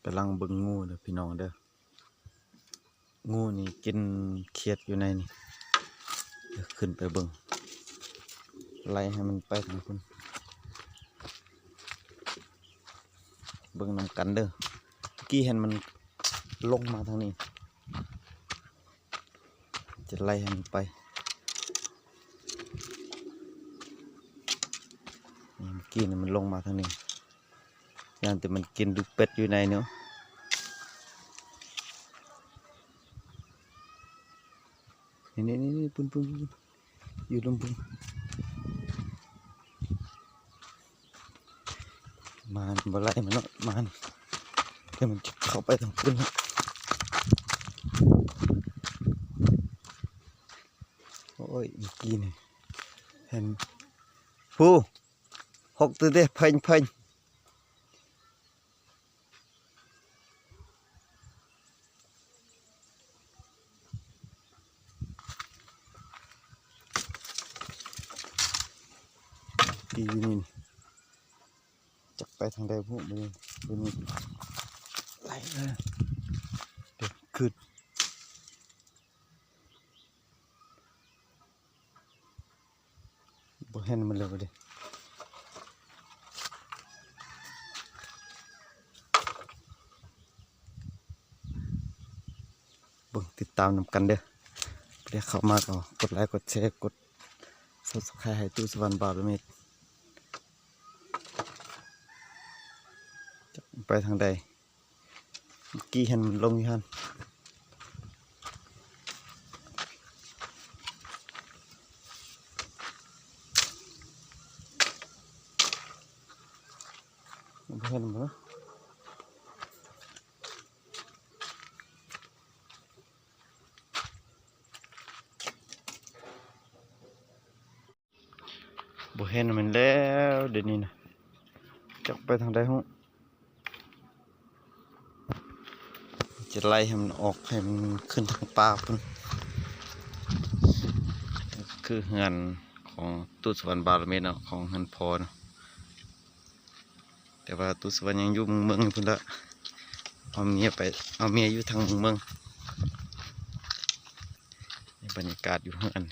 ກຳລັງເບິ່ງງູເດີພີ່ນ້ອງເດີ. ງູນີ້ກິນຂຽດຢູ່ໃນນີ້. ດຽວຂຶ້ນໄປເບິ່ງ ໄລ່ໃຫ້ມັນໄປທາງພຸ້ນ. ເບິ່ງນຳກັນເດີ. ເມື່ອກີ້ເຫັນມັນລົງມາທາງນີ້. ຈະໄລ່ໃຫ້ມັນໄປ. ນີ້ ເມື່ອກີ້ນີ້ມັນລົງມາທາງນີ້. ຢ້ານແຕ່ມັນກິນລູກເປັດຢູ່ໃນເນາະ. ນີ້ໆໆໆ ປຸ້ນໆໆ ຢູ່ລຸ່ມພຸ້ນ. ມາບໍ່ໄລ່ມັນເນາະ ມາ ດຽວມັນຈະເຂົ້າໄປທາງພຸ້ນ. ໂອ້ຍ ເມື່ອກີ້ນີ້ເຫັນ ພູ ຫົກ ເຕະ ເພງ ເພງ. ປີນີ້ ຈັກໄປທາງໃດພຸ້ນ ມື້ນີ້ ມື້ນີ້ ໄລ່ເລີຍ ເດີນຂຶ້ນ. ບໍ່ເຫັນມັນເລີຍເດ. ເບິ່ງ ຕິດຕາມນຳກັນເດີ. ຜູ້ໃດເຂົ້າມາກໍກົດໄລ ກົດແຊ ກົດ Subscribe ໃຫ້ຕູ້ສະຫວັນ ບ່າວລະເມດ. ຈັກໄປທາງໃດ? ເມື່ອກີ້ເຫັນມັນລົງຢູ່ຫັ້ນ. ບໍ່ເຫັນບໍ່? ບໍ່ເຫັນມັນແລ້ວ ດຽວນີ້ນະ ຈັກໄປທາງໃດຮູ້. ຈະໄລ່ໃຫ້ມັນອອກ ໃຫ້ມັນຂຶ້ນທາງປ່າພຸ້ນ. ຄືເຮືອນຂອງຕູ້ສະຫວັນ ບ່າວລະເມດເນາະ ຂອງເຮືອນພໍ່ເນາະ. ແຕ່ວ່າຕູ້ສະຫວັນຍັງຢູ່ເມືອງໆຢູ່ພຸ້ນລະ ເອົາເມຍໄປ ເອົາເມຍຢູ່ທາງເມືອງໆ. ນີ້ບັນຍາກາດຢູ່ເຮືອນ